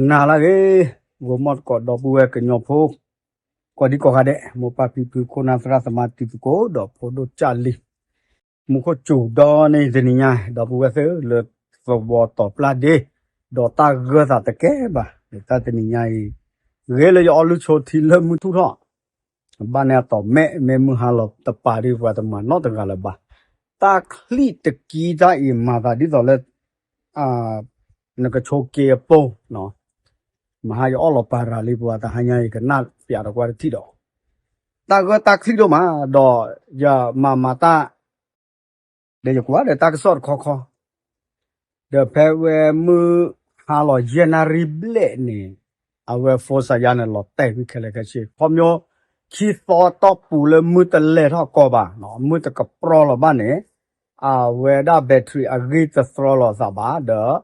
နၤလၢအဂ့ၤ, ဂီၤမီၢ်သကိး ဒီပုၢ်ဝဲၢ်ကညီဖိ ကိးဒံကိးဂၤဒဲး, မိၢ်ပၢ်ဖံဖု ခိၣ်နၢ်သရၣ်သမါ တံၤသကိး ဒီးဖိဒိၣ်ကၢ်လံၤ, မူခိၣ်စူၤဒီးန့ၣ်တနံၤညါ ဒီပုၢ်ဝဲၢ်သ့ၣ်လၢသဝီတီၤပျၢ်ဒ့, ဒီးတၢ်ဂၢၢ်သးတကဲဘၣ်, တၢ်တနံၤညါအံၤ ဂ့ၤလၢယအီလုၢ်ဆိထံလၢမုၢ်ထူၣ်ထီၣ် ဘၣ်န့ၣ်အတီၢ်မဲာ် မ့ၢ်မုၢ်ဟါလီၤတပၤဒီး ပှၤတမၤနီတဂၤလၢၤဘၣ်. တၢ်ချံၣ်တကံတၢ်အံၤ မၤသးဒ်သိးလၢ နကဆိက့အပူၤ, မဟါယအီၣ်လီၤပၤရၤလံ ပှၤတဟါညါအံၤ ကနၣ်ပျးဒီးကွၢ်တထံၣ်ဒီး, တၢ်ဂၢၢ်တၢ်ချံၣ်ဒိၣ်မး ဒီးယမၤမၤတၢ် ဒီးယကွၢ်ဒီးတၢ်ကစီၣ်တခီခီ, ဒီးဖဲဝဲမုၢ်ဟါလီၤယဲၢ်နၣ်ရံၣ်ဘျဲၣ်န့ၣ်, အဝဲဖိစါယါန့ၣ် လီၤတဲာ်ကွံာ်ခဲလၢာ်ခဲဆ့, ခီဖျိ ခံသီတီၢ်ပူၤလၢမုၢ်တလဲၤထီၣ်ကီးဘၣ်, မုၢ်တကပြီလီၤဘၣ်န့ၣ်, အဝဲဒၣ် battery အဂံၢ်တသြီလီၤသးဘၣ်, ဒီး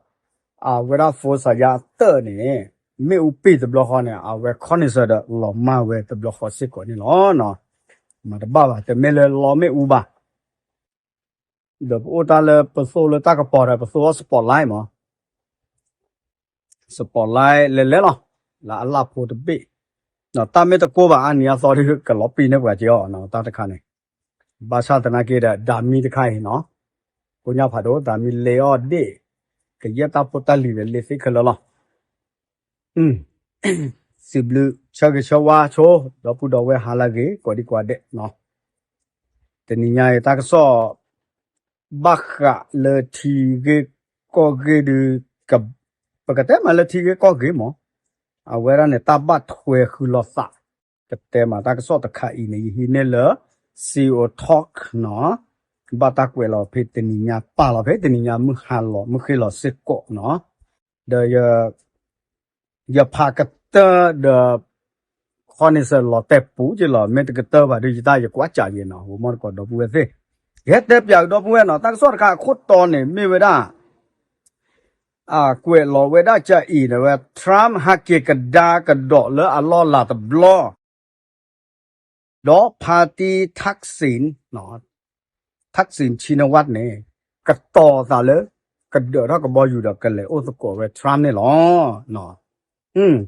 အဝဲဒၣ်ဖိစါယါအတၢၢ်န့ၣ် မ့ၣ်အူပံာ်တဘျီဃီန့ၣ် အဝဲ condenser ဒီးလီၤမၢ်ဝဲတဘျီဃီစ့ၢ်ကီးန့ၣ်လီၤ. မၤတဘၣ်ဘၣ်, တမ့ၢ်လၢလီမ့ၣ်အူဘၣ်. ဒီးပအိၣ်တၢ်လၢပသိလၢတၢ်ကပီၤဒီး ပသိအီၣ် spotlight မး, spotlight လဲၤလဲၤလီၤ, လၢအလၣ်ဖိတဘ့ၣ်, တၢ်မ့ၢ်တကိၢ်ဘၣ် အါနံၤအသီဒီး ကလီၤပံာ်န့ၢ်ပှၤက့ၤအီၤ တၢ်တခါန့ၣ်, ဘၣ်ဆၣ်သနာ်က့ဒီး ဓာတ်မီး တခါအံၤနီၤ, ကိညၢ်ဖးဒိၣ် ဓာတ်မီး လဲၤအီၣ်ဒ့ၣ်, ကယဲၢ်တၢ်ဖိတၢ်လံၤဒီး လဲၤသ့ခဲလၢာ်လီၤ. စံးဘျုးဆၢဂ့ၤဆၢဝါဆိ ဒီပုၢ်ဒီဝဲၢ်ဟါလၢအဂ့ၤ ကိးဒံကိးဂၤဒဲးနီၤ, တနံၤညါအံၤတၢ်ကစီၣ် ဘၣ်ဃးလၢထံဂ့ၢ်ကီၢ်ဂ့ၢ်ဒီး ပကတဲမးလၢထံဂ့ၢ်ကီၢ်ဂ့ၢ်မး, အဝဲဒၣ်န့ၣ် တၢ်ဘၣ်ထွဲဃုလိာ်သး, ကတဲမးတၢ်ကစီၣ်တခါအံၤန့ၣ် ယဟံးန့ၢ်လၢ C O Talk နီၤ, ဘၣ်တၢ်ကွဲးလီၤဖဲတနံၤညါ ပာ်လီၤဖဲတနံၤညါ မုၢ်ဟါလီၤ မုၢ်ဃ့လီၤစ့ၢ်ကီးနီၤ, ဒီး ယဖးကတၢၢ်ဒီး ခီန့ၣ်စၢၤလီၤတဲာ်ပူၤက့ၤလီၤ, မ့ၢ်တကတၢၢ်ဘၣ်ဒီး ယတၢ်ယကွၢ်စးယဲနီၤ, ဂီၤမီၢ်သကိး ဒီပုၢ်ဝဲၢ်သ့ၣ်, ယဟဲတဲပၠးကဒီပုၢ်ဝဲၢ်နီၤ, တၢ်ကစီၣ်တခါအခိၣ်တီန့ၣ် မ့ၢ်ဝဲဒၣ် ကွဲးလီၤဝဲဒၣ်ကအံၤန့ၣ်ဝဲ Trump ဟးက့ၤကဒါကဒီးလၢအလီၢ်လၤတဘျီ ဒီးဖါတံၢ် Thaksin, Thaksin Shinawatra န့ၣ် ကတီၤသးလၢ ကဒၢးထီၣ်ကဘီယူၤဒီးကလဲၤအိၣ်သကိးဝဲ Trump န့ၣ်လီၤ.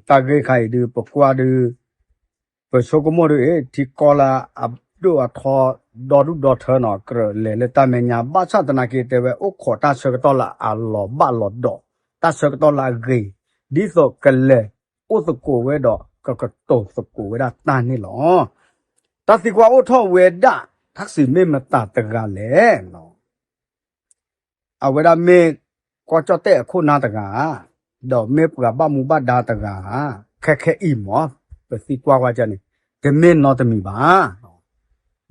တၢ်ဂ့ၢ်ခါအံၤဒုး ပကွၢ်ဒုး ပဆိကမိၣ်ဒုးအံၤ ထံကီၢ်လၢအဒိၣ်အထီ ဒီဒူၣ်ဒီထၢနီၤ ကြၢးလဲၤလၢတၢ်မဲာ်ညါ ဘၣ်ဆၣ်သနာ်က့တဲဝဲ အိၣ်ခိးတၢ်ဆၢကတီၢ်လၢအလီၤဘၣ်လီၤဒီး တၢ်ဆၢကတီၢ်လၢအဂ့ၤ ဒ်သိးကလဲၤအိၣ်သကိးဝဲဒီး ကကတိၤသကိးဝဲဒၣ်တၢ်န့ၣ်လီၤ. တၢ်သံကွၢ်အိၣ်ထီၣ်ဝဲဒၣ် ထၣ်စံးမ့ၢ်မတၤတဂၤလဲၣ် အဝဲဒၣ်မ့ၢ်ကီၢ်ကၠီၣ်တဲၣ်အခိၣ်နၢ်တဂၤ, ဒီးမ့ၢ်ပှၤဘၣ်မူဘၣ်ဒါတဂၤဧါ, ခဲခဲအံၤမ့ၢ် ပသံကွၢ်ဝဲန့ၣ် တမ့ၢ်နီတမံၤဘၣ်.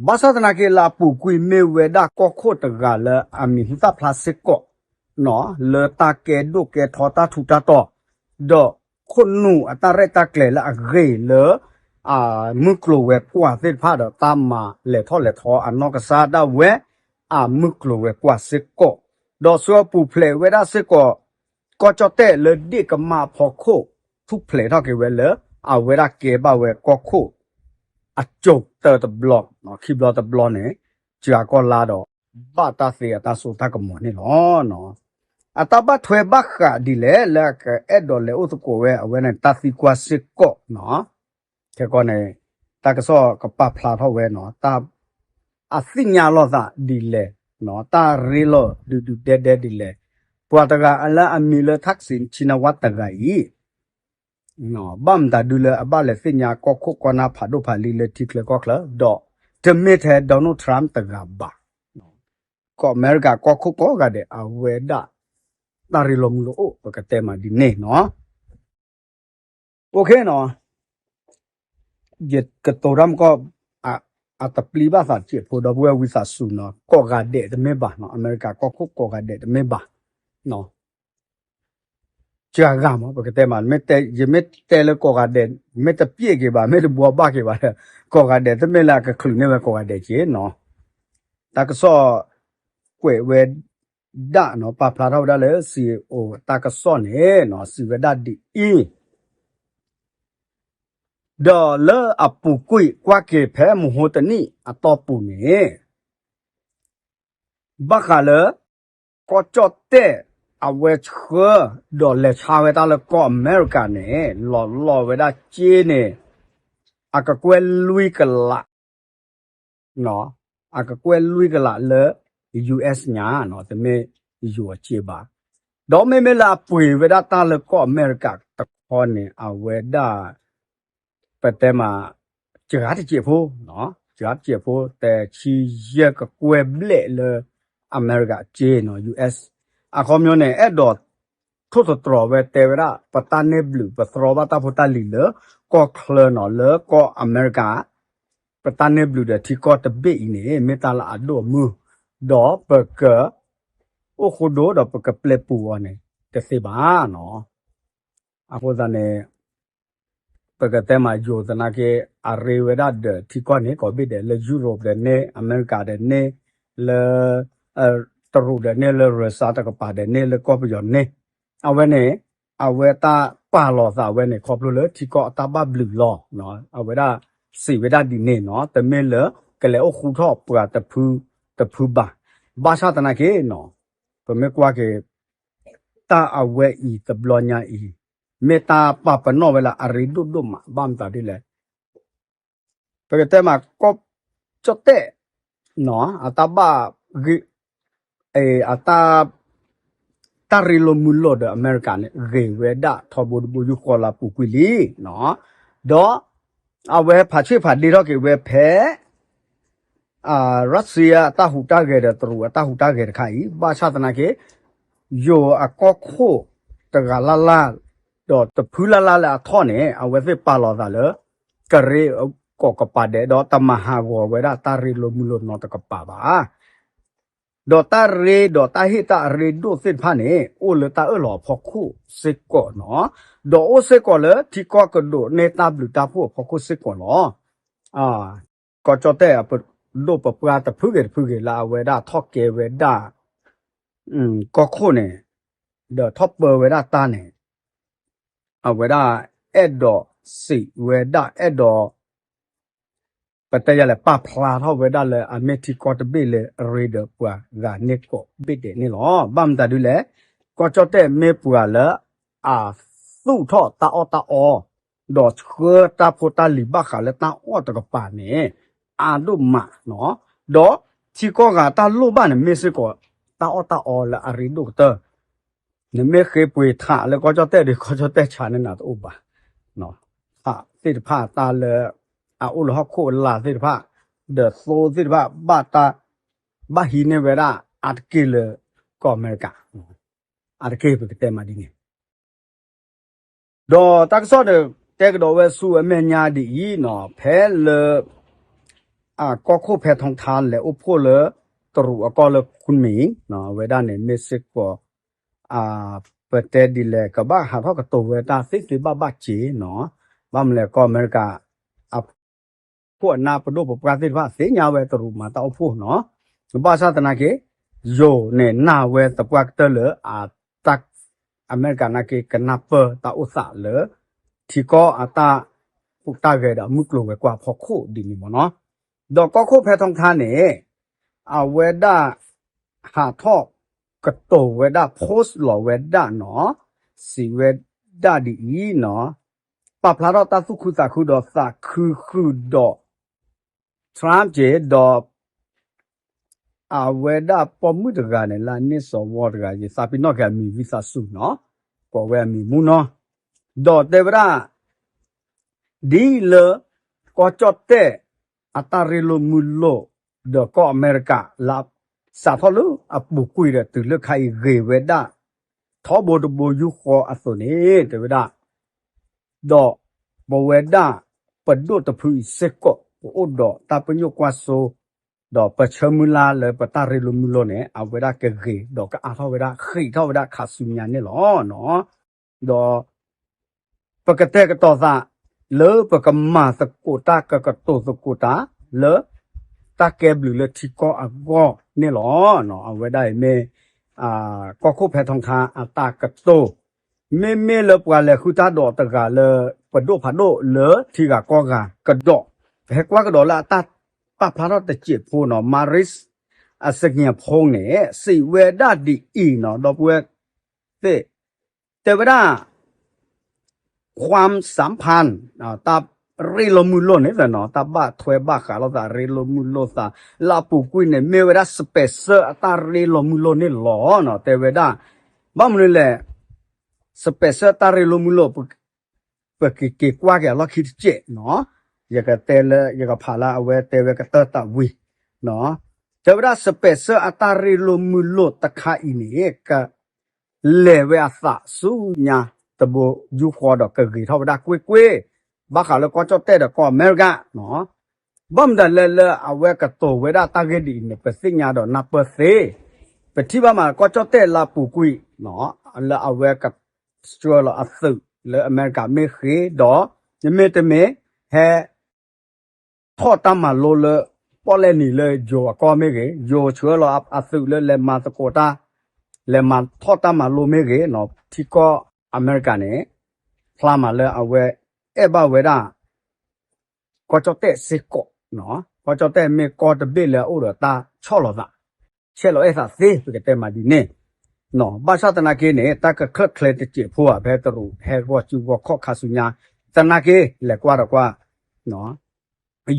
ဘၣ်ဆၣ်သနာ်က့လၢအပူၤကွံာ်မ့ၢ်ဝဲဒၣ်ကီၢ်ခိၣ်တဂၤလၢအမံၤဟူသၣ်ဖျါစ့ၢ်ကီး လၢတၢ်ကဲဒိၣ်ကဲထီတၢ်ထူးတၢ်တီၤ, ဒီးခိၣ်နူာ်အတၢ်ရဲၣ်တၢ်ကျဲၤလၢအဂ့ၤလၢ အမုၢ်ကျိၤဝဲၤကွာ်သ့ၣ်တဖၣ်ဒီးတၢ်မၤလဲၤထီၣ်လဲၤထီအနီၢ်ကစၢ်ဒၣ်ဝဲ အမုၢ်ကျိၤဝဲၤကွာ်စ့ၢ်ကီး, ဒီးဆှၢပူၤဖျဲးဝဲဒၣ်စ့ၢ်ကီး ကီၢ်ကၠီၣ်တဲၣ်လၢဒ့ၣ်ကမၣ်အဖီခိၣ် ထူၣ်ဖျဲးထီၣ်က့ၤဝဲလၢ အဝဲဒၣ်ကဲဘၣ်ဝဲကီၢ်ခိၣ် အစိၤတၢတဘျီ, ခံဘျီတဘျီန့ၣ် စှၤကီၢ်လါဒီး ဘၣ်တၢ်သ့အတၢ်စိတၢ်ကမီၤန့ၣ်လီၤ. အတၢ်ဘၣ်ထွဲဘၣ်ဃးဒ်လဲၣ် လၢအကအဲၣ်ဒိးလဲၤအိၣ်သကိးဝဲအဝဲန့ၣ် တၢ်သံကွၢ်စ့ၢ်ကီးနီၤ, ခဲကီန့ၣ် တၢ်ကစီၣ်ကပာ်ဖျါထီၣ်ဝဲနီၤ, တၢ် အသ့ၣ်ညါလိာ်သးဒ်လဲၣ်, တၢ်ရ့လိာ်ဒုးဒုးဒဲဒဲဒ်လဲၣ်, ပှၤတဂၤလၢအမံၤလၢ ထၣ်စံး ဆံနဝါ တဂၤအံၤ ဘၣ်မတၤဒုလၢအဘၣ်လဲၤသ့ၣ်ညါကီၢ်ခိၣ်ကီၢ်နၢ်ဖးဒိၣ်ဖးလံၤလၢထံချၢကီၢ်ချၢ, ဒီးတမ့ၢ်ထဲ Donald Trump တဂၤဘၣ်, ကီၢ်အမဲရကၤကီၢ်ခိၣ်ကိးဂၤဒဲး အဝဲဒၣ် တၢ်ရ့လိာ်မုာ်လိာ်အိၣ် ပကတဲမးဒ်န့ၣ်နီၤ. အိၣ်ခ့နီၤ, ယကတိၤတၢ်မကီၢ် အတပျံၤဘၣ်သးတစဲးဖိ ဒီပုၢ်ဝဲၢ်ဝံသးစူၤနီၤ, ကိးဂၤဒဲးတမ့ၢ်ဘၣ်နီၤ, အမဲရကၤကီၢ်ခိၣ်ကိးဂၤဒဲးတမ့ၢ်ဘၣ်နီၤ, စှၤဂၤမး ပကတဲမး, ယမ့ၢ်တဲလၢကိးဂၤဒဲး မ့ၢ်တပျဲၢ်က့ၤဘၣ် မ့ၢ်တဘှီဘၣ်က့ၤဘၣ်ဒီး ကိးဂၤဒဲး တမ့ၢ်လၢအကချုးန့ၢ်ဝဲကိးဂၤဒဲးက့နီၤ, တၢ်ကစီၣ်ကွဲးဝဲဒၣ်နီၤ, ပာ်ဖျါထီၣ်ဝဲဒၣ်လၢ စံးအိၣ်တၢ်ကစီၣ်န့ၣ်နီၤ, စံးဝဲဒၣ်ဒ်အံၤ ဒီးလၢအပူၤကွံာ်ကွၢ်က့ၤဖဲမဟိတနံၣ်အတီၢ်ပူၤန့ၣ် ဘၣ်ဃးလၢ ကီၢ်ကၠီၣ်တဲၣ် အဝဲဆှၢ ဒီးလဲၤဆါဝဲတၢ်လၢကီၢ်အမဲရကၤန့ၣ် လီၤလီၤဝဲဒၣ်စ့န့ၣ် အကကွဲၢ်လွံၢ်ကလး အကကွဲၢ်လွံၢ်ကလးလၢ US ညါနီၤ တမ့ၢ်ယိၤအစ့ဘၣ်. ဒီးမ့မ့ၢ်လၢအပှ့ၤဝဲဒၣ်တၢ်လၢကီၢ်အမဲရကၤတခီန့ၣ် အဝဲဒၣ် ပတဲမး စှၤတစဲးဖိ, စှၤတစဲးဖိ တဆံယဲၢ်ကကွဲၢ်ဘျဲၣ်လၢ အမဲရကၤအစ့နီၤ US အခီပညီန့ၣ် အဲၣ်ဒိး ထိၣ်သတြီၤဝဲတဲဝဲဒၣ် ပတၢ်န့ၢ်ဘျုး ပသြီဘၣ်တၢ်ဖိတၢ်လံၤလၢ ကီၢ်ချၢနီၤ လၢကီၢ်အမဲရကၤ ပတၢ်န့ၢ်ဘျုးဒီးထံကီၢ်တဘ့ၣ်အံၤန့ၣ် မ့ၢ်တၢ်လၢအဒိၣ်အမုၢ်, ဒီးပက အိၣ်ဃိဒိဒီးပကပျဲပူၤအီၤန့ၣ် တသ့ဘၣ်နီၤ. အဃိသတးန့ၣ် ပကတဲမးယိၤသနာ်က့ အရ့ဝဲဒၣ်ဒီးထံကီၢ်န့ၣ် ကိးဘ့ၣ်ဒဲး လၢယူရိးဒီးန့ၢ် အမဲရကၤဒီးန့ၢ် လၢ တရူးဒီးန့ၢ် လၢရၢစါတကပၤ ဒီးန့ၢ်လၢကီၢ်ပယီၤန့ၢ် အဝဲန့ၣ် အဝဲတၢ်ပာ်လီၤသးဝဲန့ၣ် ခီဖျိလၢထံကီၢ်အတၢ်ဘၣ်ဘျုးလီၤ. အဝဲဒၣ်စံးဝဲဒၣ်ဒ်န့ၣ်နီၤ တမ့ၢ်လၢ ကလဲၤအိၣ်ဃူထီၣ်ပှၤတဖုတဖုဘၣ်. ဘၣ်ဆၣ်သနာ်က့နီၤ ပမ့ၢ်ကွၢ်က့ၤ တၢ်အဝဲအံၤတဘျီညါအံၤ မ့ၢ်တၢ်ပာ်ပနီၣ်ဝဲလၢအရ့ဒိၣ်ဒိၣ်မး ဘၣ်မတၤဒ်လဲၣ် ပကတဲမး ကီၢ်ကၠီၣ်တဲၣ် အတၢ်ဘၣ်ဂ့ၤ အတၢ် တၢ်ရ့လိာ်မုာ်လိာ်ဒီးအမဲရကၤန့ၣ် ဂ့ၤဝဲဒၣ်ထီဘိတဘိယူၢ်ဃီလၢအပူၤကွံာ်လံနီၤ. ဒီး အဝဲဖးဆံၣ်ဖးဒ့ထီၣ်က့ၤဝဲဖဲ ရၢစံယါအတၢ်ဟူးတၢ်ဂဲၤဒီးတရူးအတၢ်ဟူးတၢ်ဂဲၤတခါအံၤ ဘၣ်ဆၣ်သနာ်က့ ယိၤအကီၢ်ခိၣ်တဂၤလၢ်လၢ် ဒီးတဖုလၢ်လၢ်လၢအထီၣ်န့ၣ် အဝဲသ့ၣ်ပာ်လီၤသးလၢ ကရ့ကိးကပၤဒဲး ဒီးတမၤဟးဂီၤဝဲဒၣ်တၢ်ရ့လိာ်မုာ်လိာ်နီတကပၤဘၣ်. ဒီးတၢ်ရ့ဒီးတၢ်ဟ့ၣ်တၢ်အရ့ဒိၣ်သ့ၣ်တဖၣ်န့ၣ် အိၣ်လၢတၢ်အၢၣ်လီၤအဖီခိၣ်စ့ၢ်ကီးနီၤ, ဒီးအိၣ်စ့ၢ်ကီးလၢထံကီၢ်ကဒိးန့ၢ်တၢ်ဘျုးတၢ်ဖှိၣ်အဖီခိၣ်စ့ၢ်ကီးလီၤ. ကီၢ်ကၠီၣ်တဲၣ်အပဒိၣ်ပပှၢ်တဖုဂ့ၤတဖုဂ့ၤလၢအဝဲဒၣ်ထီၣ်ကဲဝဲဒၣ် ကီၢ်ခိၣ်န့ၣ် ဒီးထီၣ်ပၢဝဲဒၣ်တၢ်န့ၣ် အဝဲဒၣ်အဲၣ်ဒိးစံးဝဲဒၣ်အဲၣ်ဒိး ပတဲယၤလဲၣ် ပာ်ဖျါထီၣ်ဝဲဒၣ်လၢအမ့ၢ်ထံကီၢ်တဘ့ၣ်လၢအရ့ဒီးပှၤဂၤန့ၢ်ကိးဘ့ၣ်ဒဲးန့ၣ်လီၤ. ဘၣ်မတၤဒ်လဲၣ် ကီၢ်ကၠီၣ်တဲၣ်မ့ၢ်ပှၤလၢ အသူၣ်ထီၣ်တၢ်အီၣ်တၢ်အီ ဒီးဆှၢတၢ်ဖိတၢ်လံၤဘၣ်ဃးလၢတၢ်အီၣ်တကပၤန့ၣ် အါဒိၣ်မးနီၤ, ဒီးထံကီၢ်ဂၤတၢ်လိၣ်ဘၣ်န့ၣ်မ့ၢ်စ့ၢ်ကီး တၢ်အီၣ်တၢ်အီလၢအရ့ဒိၣ်ကတၢၢ် နမ့ၢ်ဃ့ပှ့ၤထးလၢကီၢ်ကၠီၣ်တဲၣ်ဒီး ကီၢ်ကၠီၣ်တဲၣ်ဆးန့ၢ်နၤတအိၣ်ဘၣ်. ထးသ့ၣ်တဖၣ်တၢ်လၢ အအိၣ်လၢဟီၣ်ခိၣ်အလၤသ့ၣ်တဖၣ် ဒီးသိသ့ၣ်တဖၣ် ဘၣ်တၢ် ဘၣ်ဟံးန့ၢ်ဝဲဒၣ်အါတက့ၢ်လၢကီၢ်အမဲရကၤ အါတက့ၢ်ပကတဲမးဒ်န့ၣ် ဒီးတၢ်ကစီၣ်ဒီး တဲကဒီးဝဲဆူအမဲာ်ညါဒ်အံၤနီၤ ဖဲလၢ အကီၢ်ခိၣ်ဖဲထီထါလဲၤအိၣ်ဖှိၣ်လၢ တရူးအကီၢ်လၢ ခွံမံၤ အဝဲဒၣ်န့ၣ်မ့ၢ်စ့ၢ်ကီး ပတဲဒ်လဲၣ် ကဘၣ်ဟးထီၣ်ကတိၤဝဲတၢ်သ့သ့ဘၣ်ဘၣ်စ့နီၤ, ဘၣ်မနုၤလဲၣ် ကီၢ်အမဲရကၤ အ ခိၣ်အနၢ်ပဒိၣ်ပပှၢ်သ့ၣ်တဖၣ်သ့ၣ်ညါဝဲတရူးမၤတၢ်အိၣ်ဖှိၣ်နီၤ, ဘၣ်ဆၣ်သနာ်က့ ယိၤန့ၣ်နာ်ဝဲသပှၢ်ကတၢၢ်လၢ အတၢ် အမဲရကၤနာ်က့ ကနၢ်ပၢၢ်တၢ်အိၣ်သးလၢ ထံကီၢ်အတၢ်ဟူးတၢ်ဂဲၤဒီးအမုၢ်ကျိၤဝဲၤကွာ်အဖီခိၣ်ဒ်န့ၣ်မ့ၢ်နီၤ, ဒီးကီၢ်ခိၣ်ဖဲထီထါန့ၣ် အဝဲဒၣ် ဟးထီၣ်ကတိၤဝဲဒၣ် post လီၤဝဲဒၣ်နီၤ, စံးဝဲဒၣ်ဒ်အံၤနီၤ, ပာ်ဖျါထီၣ်တၢ်သူၣ်ခုသးခုဒီးသးခုဃုာ်ဒီး Trump က့ၤဒီး အဝဲဒၣ်ပိာ်မုၣ်တဂၤန့ၣ် လၢအန့ၢ်စီၤဝီတဂၤ ယသးပ့ၤနီၣ်က့ၤအမံၤဝံသးစူၤနီၤ, ကိးဝဲအမံၤမူနီၤ, ဒီးတဲဝဲဒၣ် ဒ်လၢ ကီၢ်ကၠီၣ်တဲၣ် အတၢ်ရ့လိာ်မုာ်လိာ် ဒီးကီၢ်အမဲရကၤလၢ စးထီၣ်လၢအပူၤကွံာ်ဒီးတုၤလၢခါအံၤဂ့ၤဝဲဒၣ် ထီဘိတဘိယူၢ်ဃီအသိးန့ၣ် တဲဝဲဒၣ် ဒီးပဝဲဒၣ်ပဒိၣ်တဖုအံၤစ့ၢ်ကီး ပအိၣ်ဒီးတၢ်ပညိၣ်ကွၢ်စိ ဒီးပဆၢမုၢ်လၢ်လၢပတၢ်ရ့လိာ်မုာ်လိာ်န့ၣ် အဝဲဒၣ်ကဂ့ၤဒီးကအါထီၣ်ဝဲဒၣ် ဃံးထီၣ်ဝဲဒၣ်ခါဆူညါန့ၣ်လီၤ. ဒီး ပကတဲာ်ကတီၤသး လၢပကမၤသကိးတၢ်ကကတိၤသကိးတၢ် လၢ တၢ်ကဲဘျုးလၢထံကီၢ်အဂီၢ်န့ၣ်လီၤ. အဝဲဒၣ်အံၤမ့ၢ် ကီၢ်ခိၣ်ဖဲထီထါအတၢ်ကတိၤ မ့မ့ၢ်လၢပှၤလဲၤဃုတၢ်ဒီးတဂၤလၢ ပဒိၣ်ဖးဒိၣ်လၢထံဂၤကီၢ်ဂၤကဒီး ပဟဲကွၢ်ကဒီးလၢအတၢ်ပာ်ဖျါထီၣ်တစဲးဖိနီၤ Maris အစကညးဖိန့ၣ် စံးဝဲဒၣ်ဒ်အံၤနီၤ ဒီပုၢ်ဝဲၢ် သ့ၣ် တဲဝဲဒၣ် ความสัมพันธ์ တၢ်ရ့လိာ်မုာ်လိာ်န့ၣ်သ့ၣ်နီၤ တၢ်ဘၣ်ထွဲဘၣ်ဃးလိာ်သး ရ့လိာ်မုာ်လိာ်သး လၢအပူၤကွံာ်န့ၣ် မ့ၢ်ဝဲဒၣ် special အတၢ်ရ့လိာ်မုာ်လိာ်န့ၣ်လီၤနီၤ တဲဝဲဒၣ် ဘၣ်မနုၤလဲၣ် special တၢ်ရ့လိာ်မုာ်လိာ် ပကက့ၤကွၢ်က့ၤအလီၢ်ခံတစဲးနီၤ ယကတဲလၢ ယကဖးလၢအဝဲတဲဝဲကတၢၢ်တၢ်ဝံၤ တဲဝဲဒၣ် special အတၢ်ရ့လိာ်မုာ်လိာ်တခါအံၤန့ၣ် က လဲၤဝဲအသးဆူညါတဘိယူၢ်ဃီဒီးကဂ့ၤထီၣ်ဝဲဒၣ်ကွ့ၢ်ကွ့ၢ် ဘၣ်ဃးလၢကီၢ်ကၠီၣ်တဲၣ်ဒီးကီၢ်အမဲရကၤ ဘၣ်မနုၤလဲၣ်လၢအဝဲကတိၤဝဲဒၣ်တၢ်ဂ့ၢ်ဒ်အံၤန့ၣ် ပသ့ၣ်ညါဒီးနၢ်ပၢၢ်သ့, ပထံၣ်ဘၣ်မးကီၢ်ကၠီၣ်တဲၣ်လၢအပူၤကွံာ် လၢအဝဲကဆှၢလီၤအသုးလၢအမဲရကၤမ့ၢ်ဂ့ၤဒီး မ့တမ့ၢ် ဟဲ ထီၣ်တၢ်မၤလိလၢ ပီၣ်လဲၣ်နံၤလၢယိၤအကီၢ်မ့ၢ်ဂ့ၤ, ယိၤဆှၢလီၤအသုးလၢလဲၤမၤသကိးတၢ်, လဲၤမၤထီၣ်တၢ်မၤလိမ့ၢ်ဂ့ၤ, ထံကီၢ်အမဲရကၤန့ၣ် ဖျါမးလၢအဝဲအဲၣ်ဘၣ်ဝဲဒၣ် ကီၢ်ကၠီၣ်တဲၣ်စ့ၢ်ကီး, ကီၢ်ကၠီၣ်တဲၣ်မ့ၢ်ကီၢ်တဘ့ၣ်လၢအအိၣ်ဒီးတၢ်ဆီၣ်လီၤသး, ဆဲးလီၤအဲၣ်သးသ့ ပကတဲမးဒ်န့ၣ်, ဘၣ်ဆၣ်သနာ်က့န့ၣ် တၢ်ကချၢၣ်ချဲတစဲးဖိဧါ ဖဲတရူးဟဲဂီၢ်စုဂီၢ်ခီၣ်ခါဆူညါ, သနာ်က့ လဲၤကွၢ်ဒီးကွၢ်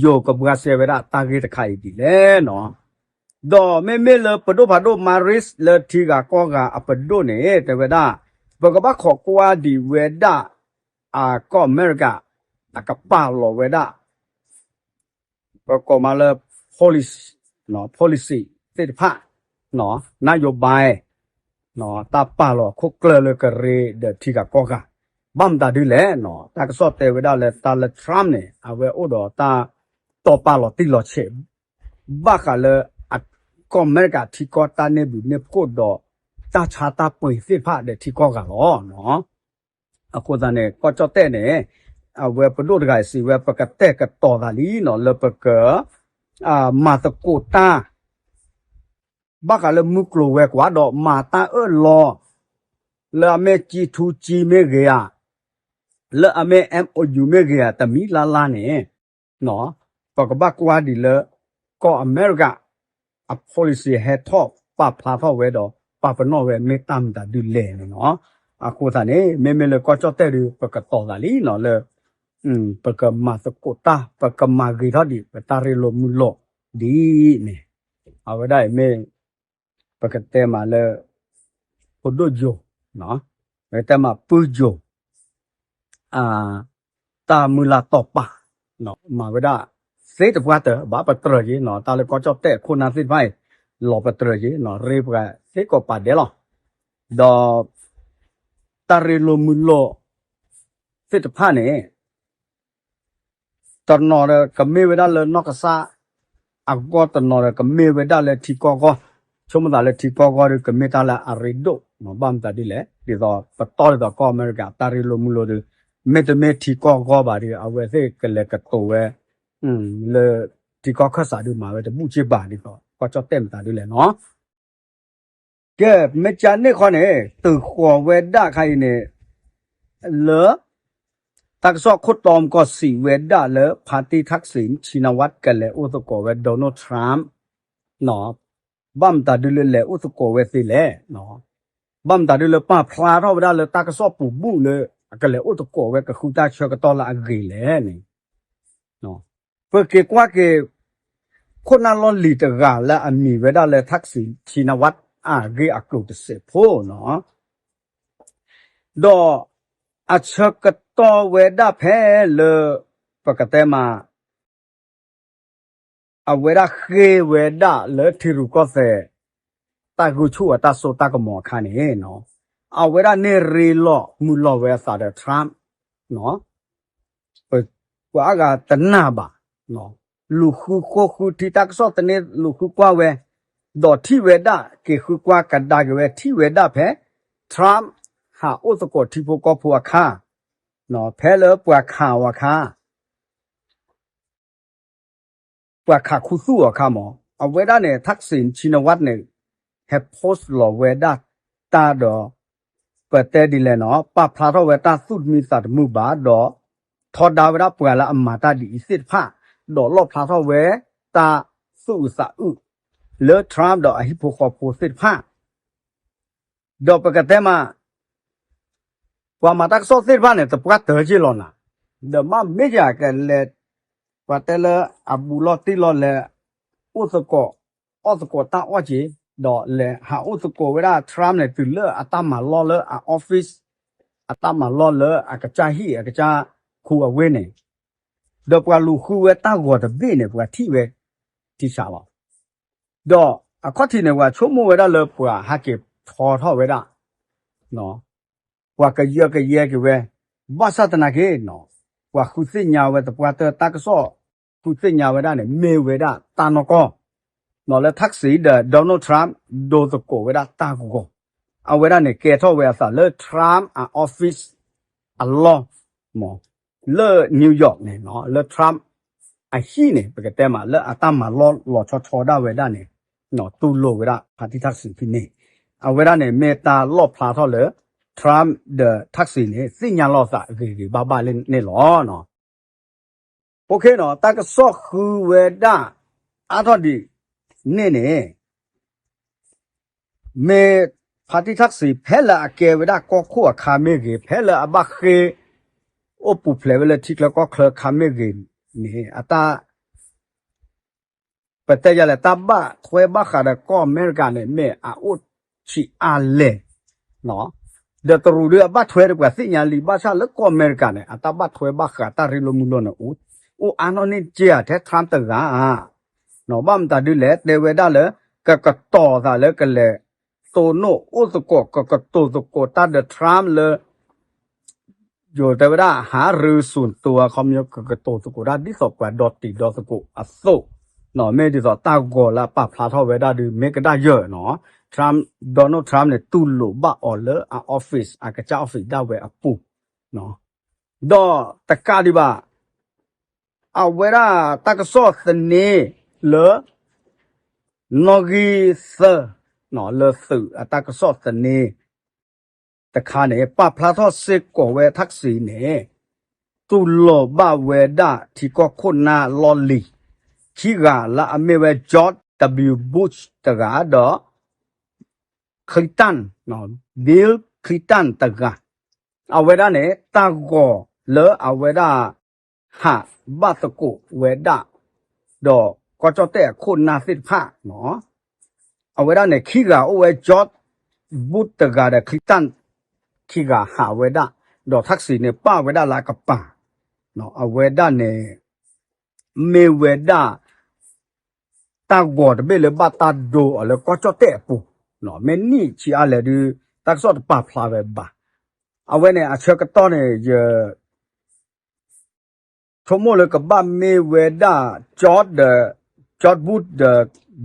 ယိၤကဘှါစဲဝဲဒၣ်တၢ်ဂ့ၢ်တခါအံၤဒ်လဲၣ်နီၤ, ဒီးမ့မ့ၢ်လၢပဒိၣ်ဖးဒိၣ် Mattis လၢထံဂၤကီၢ်ဂၤအပဒိၣ်န့ၣ် တဲဝဲဒၣ် ပကဘၣ်ခိးကွၢ်ဒံးဝဲဒၣ် အကီၢ်အမဲရကၤ အကပာ်လီၤဝဲဒၣ် ပကိးမးလၢ policy, policy သ့ၣ်တဖၣ်, နယိၤဘါ တၢ်ပာ်လီၤအခိၣ်ကျၢၢ်လၢကရ့ဒီးထံဂၤကီၢ်ဂၤ, ဘၣ်မတၤဒ်လဲၣ်, တၢ်ကစီၣ်တဲဝဲဒၣ်လၢတၢ်လၢ Trump န့ၣ် အဝဲအိၣ်ဒီးတၢ်တီပာ်လီၤတံၢ်လီၤဆဲး ဘၣ်ဃးလၢအကီၢ်အမဲရကၤထံကီၢ်တၢ်န့ၢ်ဘျုးန့ၢ်ဖှိၣ်ဒီး တၢ်ဆါတၢ်ပှ့ၤသ့ၣ်တဖၣ်ဒီးထံကီၢ်ဂၤလီၤ. အဃိသတးန့ၣ် ကီၢ်ကၠီၣ်တဲၣ်န့ၣ် အဝဲပဒိၣ်တဂၤအံၤစံးဝဲ ပကတဲာ်ကတီၤသးလံနီၤ လၢပက မၤသကိးတၢ် ဘၣ်ဃးလၢမုၢ်ကျိၤဝဲၤကွာ်ဒီးမၤတၢ်အၢၣ်လီၤ လၢအမ့ၢ် G two G မ့ၢ်ဂ့ၤဧါ, လၢအမ့ၢ် M O U မ့ၢ်ဂ့ၤဧါ တမံၤလၢ်လၢ်န့ၣ် ပကဘၣ်ကွၢ်ဒံးလၢ ကီၢ်အမဲရကၤ အ policy ဟဲထီၣ်ပာ်ဖျါထီၣ်ဝဲဒီး ပာ်ပနီၣ်ဝဲမ့ၢ်တၢ်မတၤဒ်လဲၣ်န့ၣ်လီၤ. အဃိသတးန့ၣ် မ့မ့ၢ်လၢကီၢ်ကၠီၣ်တဲၣ်ဒီး ပကတီၤသးလံနီၤလၢ ပကမၤသကိးတၢ် ပကမၤဂ့ၤထီၣ်ဒံး ပတၢ်ရ့လိာ်မုာ်လိာ်ဒ်န့ၣ်, အဝဲဒၣ်အံၤမ့ၢ် ပကတဲမးလၢ ဖိဒိၣ်ယိၤ, ပကတဲမးပုၢ်ယိၤ တၢ်မုၢ်လၢ်တီၢ်ပာ် မၤဝဲဒၣ်သ့တပှၢ်တၢၢ် ဘၣ်ပတြၢၤက့ၤ တၢ်လၢကီၢ်ကၠီၣ်တဲၣ်အခိၣ်နၢ်သ့ၣ်တဖၣ်အံၤ လီၤပတြၢၤက့ၤ ရ့ပှၤသ့ကိးပာ်ဒဲးလီၤ. ဒီး တၢ်ရ့လိာ်မုာ်လိာ်သ့ၣ်တဖၣ်န့ၣ် တနီၤဒီးကမ့ၢ်ဝဲဒၣ်လၢနီၢ်ကစၢ် အဂီၢ်တနီၤဒီးကမ့ၢ်ဝဲဒၣ်လၢထံကီၢ်ဂီၢ်, ဆိကမိၣ်သးလၢထံကီၢ်ဂီၢ်ဒီးကမ့ၢ်တၢ်လၢအရ့ဒိၣ် ဘၣ်မတၤဒ်လဲၣ် ဒ်သိးပတီၢ်ဒ်သိးကီၢ်အမဲရကၤတၢ်ရ့လိာ်မုာ်လိာ်ဒီး မ့တမ့ၢ်ထံကီၢ်ဂီၢ်ဘၣ်ဒီး အဝဲသ့ၣ်ကလဲၤကတိၤဝဲ လၢထံကီၢ်ခၢၣ်စးဒုးမၤဝဲတဘူၣ်စ့ၢ်ဘၣ်ဒ်သိး ကီၢ်ကၠီၣ်တဲၣ်မတၤဒ်လဲၣ်နီၤ. ကဲ မ့ၢ်ကန့ၣ်ဃီန့ၣ် သုးဃီၤဝဲဒၣ်ခါအံၤန့ၣ် လၢ တၢ်ကစီၣ်ခိၣ်တီမကီၢ်စံးဝဲဒၣ်လၢ ဖါတံၢ်ထၣ်စံး ဆံနဝး ကလဲၤအိၣ်သကိးဝဲ Donald Trump ဘၣ်မတၤဒုးလၢလဲၤအိၣ်သကိးဝဲသ့လဲၣ်, ဘၣ်မတၤဒုးလၢပာ်ဖျါထီၣ်ဝဲဒၣ်လၢတၢ်ကစီၣ်ပူၤဘူၣ်လၢ အကလဲၤအိၣ်သကိးဝဲကဃုတၢ်ဆၢကတီၢ်လၢအဂ့ၤလဲၣ်န့ၣ် ပက့ၤကွၢ်က့ၤ ခိၣ်နၢ်လီၢ်လံၤတဂၤလၢအမံၤဝဲဒၣ်လၢ ထၣ်စံး ဆံနဝး အဂ့ၢ်အကျိၤတစဲးဖိနီၤ ဒီးအဆၢကတီၢ်ဝဲဒၣ်ဖဲလၢ ပကတဲမး အဝဲဒၣ်ဃ့ဝဲဒၣ်လၢထံရူၢ်ကီၢ်သဲး တၢ်ဂုာ်ဆူၣ်အတၢ်စိတၢ်ကမီၤအခါန့ၣ် အဝဲဒၣ်န့ၢ်ရ့လိာ်မုာ်လိာ်ဝဲအသးဒီး Trump ပှၤအါဂၤတနာ်ဘၣ်, လူၤဃုဃိဃုထံတၢ်ကစီၣ်သန့ လူၤဃုကွၢ်ဝဲ, ဒီးထံၣ်ဝဲဒၣ်က့ၤဃုကွၢ်ကဒါက့ၤဝဲ ထံၣ်ဝဲဒၣ်ဖဲ Trump ဟးအိၣ်သကိးထံဖိကီၢ်ဖိအခါ, ဖဲလၢပှၤခးအီၤအခါ ပှၤခးခူသူၣ်အီၤအခါမး, အဝဲဒၣ်န့ၣ် ထၣ်စံး ဆံနဝး န့ၣ် ဟဲ post လီၤဝဲဒၣ်တၢ်ဒီး ပတဲဒ်လဲၣ်နီၤ ပာ်ဖျါထီၣ်ဝဲတၢ်သူၣ်တမံသးတမုာ်ဘၣ်ဒီး ထီဒါဝဲဒၣ်ပှၤလၢအမၤတၢ်ဒ်အံၤသ့ၣ်တဖၣ်, ဒီးလီၣ်ဖျါထီၣ်ဝဲတၢ်သူၣ်အုးသးအုး လၢ Trump ဒီးအဟံၣ်ဖိဃီဖိသ့ၣ်တဖၣ် ဒီးပကတဲမး ပှၤမၤတၢ်ကစီၣ်သ့ၣ်တဖၣ်န့ၣ် တပှၢ်တၢၢ်က့လီၤနၤ, ဒီးမ့မ့ၢ်ယၤကလဲၤ ပှၤတဲလၢအဘူးလီၢ်တံၢ်လီၢ်လဲၤ အိၣ်သကိး အီၣ်သကိးတၢ်အီၣ်က့, ဒီးလဲၤဟးအိၣ်သကိးဝဲဒၣ် Trump န့ၣ် တုၤလၢအတၢ်မၤလီၢ်လၢအ office အတၢ်မၤလီၢ်လၢအကစၢ်ဟံၣ်အကစၢ်ခူအဝ့ၢ်န့ၣ်, ဒီးပှၤလူၤဃုဝဲတၢ်ဂီၤတဘ့ၣ်န့ၣ် ပှၤထံၣ်ဝဲထံဆးလီၤ. ဒီးအခီၣ်ထံးန့ၣ် ပှၤဆိကမိၣ်ဝဲဒၣ်လၢပှၤဟးက့ၤထီထီၣ်ဝဲဒၣ် ပှၤကယၢကယဲက့ၤဝဲ, ဘၣ်ဆၣ်သနာ်က့ ပှၤဃုသ့ၣ်ညါဝဲသပှၢ်တၢၢ်တၢ်ကစီၣ် ဃုသ့ၣ်ညါဝဲဒၣ်န့ၣ် မ့ၢ်ဝဲဒၣ်တၢ်နီၢ်ကီၢ် လၢထၣ်စံးဒီး Donald Trump ဒိသကိးဝဲဒၣ်တၢ်ဂီၤ, အဝဲဒၣ်န့ၣ် ကဲထီၣ်ဝဲအသးလၢ Trump အ office အလီၢ် လၢ New York န့ၣ် လၢ Trump အဟံၣ်န့ၣ် ပကတဲမး လၢအတၢ်မၤလီၢ်လီၤဆီဆီဒၣ်ဝဲဒၣ်န့ၣ် တူၢ်လိာ်ဝဲဒၣ် ဖါတံၢ်ထၣ်စံးဖဲန့ၣ်, အဝဲဒၣ်န့ၣ် မ့ၢ်တၢ်လီၣ်ဖျါထီၣ်လၢ Trump ဒီးထၣ်စံးန့ၣ် သ့ၣ်ညါလီၤသးဂ့ၤဂ့ၤဘၣ်ဘၣ်န့ၣ်လီၤ. အိၣ်ခ့နီၤ တၢ်ကစီၣ်ဃုဝဲဒၣ် အါထီၣ်ဒ်န့ၣ်န့ၣ် မ့ၢ်ဖါတံၢ်ထၣ်စံး ဖဲလၢအကဲဝဲဒၣ်ကီၢ်ခိၣ်အခါမ့ၢ်ဂ့ၤ, ဖဲလၢအဘၣ်ဃ့ၢ် အိၣ်ပူၤဖျဲးဝဲလၢထံချၢကီၢ်ချၢအခါမ့ၢ်ဂ့ၤန့ၣ် အတၢ် ပတဲယလဲၣ် တၢ်ဘၣ်ထွဲဘၣ်ဃးဒီးကီၢ်အမဲရကၤန့ၣ် မ့ၢ်အအိၣ်ဆံးအါလဲၣ်, ဒီးတရူးဒုးအဘၣ်ထွဲဒီးပှၤသ့ၣ်ညါလံ, ဘၣ်ဆၣ်လၢကီၢ်အမဲရကၤန့ၣ် အတၢ်ဘၣ်ထွဲဘၣ်ဃးတၢ်ရ့လိာ်မုာ်လိာ်န့ၣ် အိၣ်အါနီၢ်န့ၢ်က့ဧါ ထဲ Trump တဂၤဧါ, ဘၣ်မတၤဒုလဲၣ် တဲဝဲဒၣ်လၢ ကကတီၤသးလၢကလဲၤ တိၢ်နီၣ်အိၣ်သကိး ကကတိၤသကိးတၢ်ဒီး Trump လၢ ယိၤတဲဝဲဒၣ် ဟးရူၤစူၤတိၤအခီပညီ ကကတိၤသကိးတၢ်ဒ်သိးပှၤဒီတံၤဒီသကိးအသိး, မ့ၢ်ဒ်သိးတၢ်ဂီၤလၢအပာ်ဖျါထီၣ်ဝဲဒၣ်ဒုး မ့ၢ်ကဒၣ်ယဲၢ်နီၤ, Trump, Donald Trump န့ၣ် တူၢ်လိာ်ဘၣ်အီၤလၢအ office အကစၢ် office ဒၣ်ဝဲအပူၤ, ဒီးတကးဒံးဘၣ် အဝဲဒၣ်တၢ်ကစီၣ်သန့လၢ နီၣ်ဂံၢ်သၢ လၢသုးအတၢ်ကစီၣ်သန့ တခါန့ၣ် ပာ်ဖျါထီၣ်စ့ၢ်ကီးဝဲထၣ်စံးန့ၣ် တူၢ်လိာ်ဘၣ်ဝဲဒၣ်ထံကီၢ်ခိၣ်နၢ်လီၢ်လံၤ ခံဂၤလၢအမ့ၢ်ဝဲ George W Bush တဂၤဒီး Clinton, Bill Clinton တဂၤ, အဝဲဒၣ်န့ၣ် တၢ်ဂီၤလၢအဝဲဒၣ် ဟးဘၣ်သကိးဝဲဒၣ် ဒီးကီၢ်ကၠီၣ်တဲၣ်အခိၣ်နၢ်သ့ၣ်တဖၣ်နီၤ, အဝဲဒၣ်န့ၣ် ခံဂၤအိၣ်ဝဲ George Bush တဂၤဒီး Clinton ခံဂၤဟးဝဲဒၣ်, ဒီးထၣ်စံးန့ၣ် ပာ်ဝဲဒၣ်လၢအကပၤ, အဝဲဒၣ်န့ၣ် မ့ၢ်ဝဲဒၣ် တၢ်ဂီၤတဘ့ၣ်လၢဘၣ်တၢ်ဒိအီၤလၢကီၢ်ကၠီၣ်တဲၣ်အပူၤ, မ့ၢ်နံၣ်ဆံးအါလဲၣ်ဒုး တၢ်ကစီၣ်တပာ်ဖျါဝဲဘၣ်. အဝဲန့ၣ် အဆၢကတီၢ်န့ၣ် ယ ဆိကမိၣ်လၢကဘၣ်မ့ၢ်ဝဲဒၣ် George ဒီး George Bush ဒီး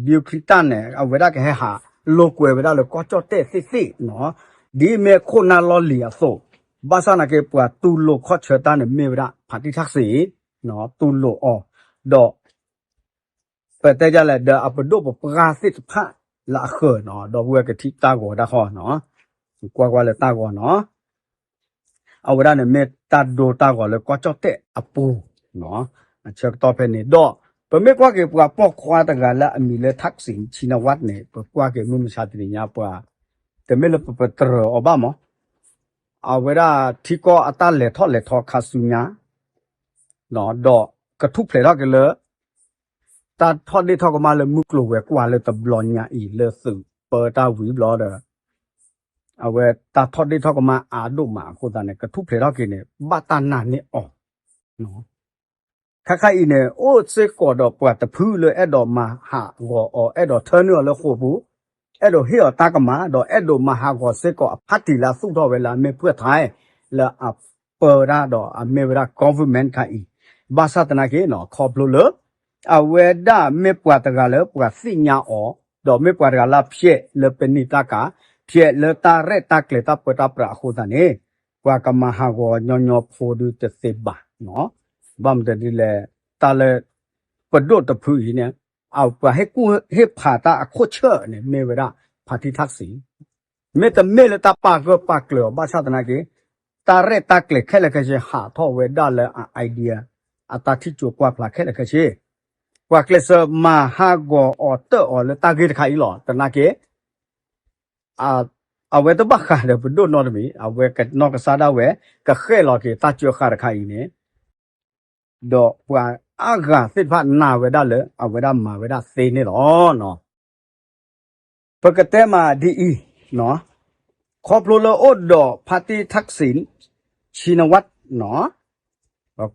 Bill Clinton န့ၣ် အဝဲဒၣ်ကဟဲဟးလိာ်ကွဲဝဲဒၣ်လၢကီၢ်ကၠီၣ်တဲၣ်သ့ၣ်သ့ၣ်နီၤ, ဒ်မ့ၢ်ခိၣ်နၢ်လီၢ်လံၤအသိး, ဘၣ်ဆၣ်သနာ်က့ ပှၤတူၢ်လိာ်ခီၣ်ဆၢတၢ်န့ၣ်မ့ၢ်ဝဲဒၣ် ဖါတံၢ်ထၣ်စံး တူၢ်လိာ်အီၤ, ဒီး ပတဲဒ်လဲၣ် ဒီးအပဒိၣ်ပပှၢ်သ့ၣ်တဖၣ်လၢအဃၢၤနီၤ, ဒီပုၢ်ဝဲၢ်ကထံၣ်တၢ်ဂီၤတၢ်ဃီနီၤ, ကွၢ်ကွၢ်လၢတၢ်ဂီၤနီၤ, အဝဲဒၣ်န့ၣ်မ့ၢ်တၢ်ဒိတၢ်ဂီၤလၢကီၢ်ကၠီၣ်တဲၣ်အပူၤ, အဆၢကတီၢ်ဖဲန့ၣ်ဒီး ပမ့ၢ်ကွၢ်က့ၤပှၤပိာ်ခွါတဂၤလၢအမံၤလၢ Thaksin Shinawatra န့ၣ် ပကွၢ်က့ၤမုၢ်မဆါတနံၤညါပှၤ တမ့ၢ်လၢပပတြၢၤအီၤဘၣ်မး, အဝဲဒၣ်ထံကီၢ်အတၢ်လဲၤထီၣ်လဲၤထီခါဆူညါ ဒီးကထူၣ်ဖျဲးထီၣ်က့ၤလၢ တၢ်ထီၣ်ဒ့ၣ်ထီၣ်ကမၣ်လၢမုၢ်ကျိၤဝဲၤကွာ်လၢတဘျီညါအံၤလၢသုးပၢတၢ်ဝံၤဘျီဒီး အဝဲတၢ်ထီၣ်ဒ့ၣ်ထီၣ်ကမၣ်အါဒိၣ်မးအဃိသတးန့ၣ် ကထူၣ်ဖျဲးထီၣ်က့ၤန့ၣ် ဘၣ်တၢ်နာ်န့ၢ်အီၤ ခါခါအံၤန့ၣ် အိၣ်စ့ၢ်ကီးဒီးပှၤတဖုလၢအဲၣ်ဒိးမၤဟးဂီၤအီၤ အဲၣ်ဒိးထၢနုာ်အီၤလၢဃိာ်ပူၤ, အဲၣ်ဒိးဟ့ၣ်အီၤတၢ်ကမၣ် ဒီးအဲၣ်ဒိးမၤဟးဂီၤစ့ၢ်ကီးအဖါတံၢ်လၢအသူၣ်ထီၣ်ဝဲလၢအမ့ၢ်ဖှဲၣ်ထါ လၢအပၢတၢ်ဒီးအမ့ၢ်ဝဲဒၣ် government ခါအံၤ, ဘၣ်ဆၣ်သနာ်က့ ခီဖျိလၢ အဝဲဒၣ်မ့ၢ်ပှၤတဂၤလၢပှၤသ့ၣ်ညါအီၤ, ဒီးမ့ၢ်ပှၤတဂၤလၢဖျဲးလၢပနံာ်တၢ်ကၤ, ဖျဲးလၢတၢ်ရဲၣ်တၢ်ကျဲၤတၢ်ပၢတၢ်ပြးအဃိသတးန့ၣ်, ပှၤကမၤဟးဂီၤညီညီဖိဒုတသ့ဘၣ်. ဘၣ်မနုၤဒ်လဲၣ်, တၢ်လၢ ပဒိၣ်တဖုအံၤန့ၣ်, အပှၤဟ့ၣ်ကူၣ်ဟ့ၣ်ဖးတၢ်အခိၣ်ဆၢၣ်န့ၣ် မ့ၢ်ဝဲဒၣ် ဖါတံၢ်ထၣ်စံး, မ့တမ့ၢ်လၢတၢ်ပာ်ဂၢၢ်ပာ်ကျၢၤအီၤဘၣ်ဆၣ်သနာ်က့ တၢ်ရဲၣ်တၢ်ကျဲၤခဲလၢာ်ခဲဆ့ဟးထီၣ်ဝဲဒၣ်လၢအ idea အတၢ်ထံၣ်ကၠိကွၢ်ဖျါခဲလၢာ်ခဲဆ့, ပှၤကျဲးစၢးမၤဟးဂီၤအီၤတၢၣ်အီၤလၢတၢ်ဂ့ၢ်တခါအံၤလီၤ. သနာ်က့ အ အဝဲတဘၣ်ဃးဒီးပဒိၣ်နီတမံၤ, အဝဲကနီၢ်ကစၢ်ဒၣ်ဝဲ ကဃဲၣ်လီၤက့ၤတၢ်စၢဃာ်တခါအံၤန့ၣ်, ဒီးပှၤအါဂၤသ့ၣ်တဖၣ်နာ်ဝဲဒၣ်လၢ အဝဲဒၣ်မၤဝဲဒၣ်သ့န့ၣ်လီၤ. ပကတဲမးဒ်အံၤ, ခီဖျိလၢအိၣ်ဒီး ဖါတံၢ်ထၢၣ်စံၣ် ဆံနဝး,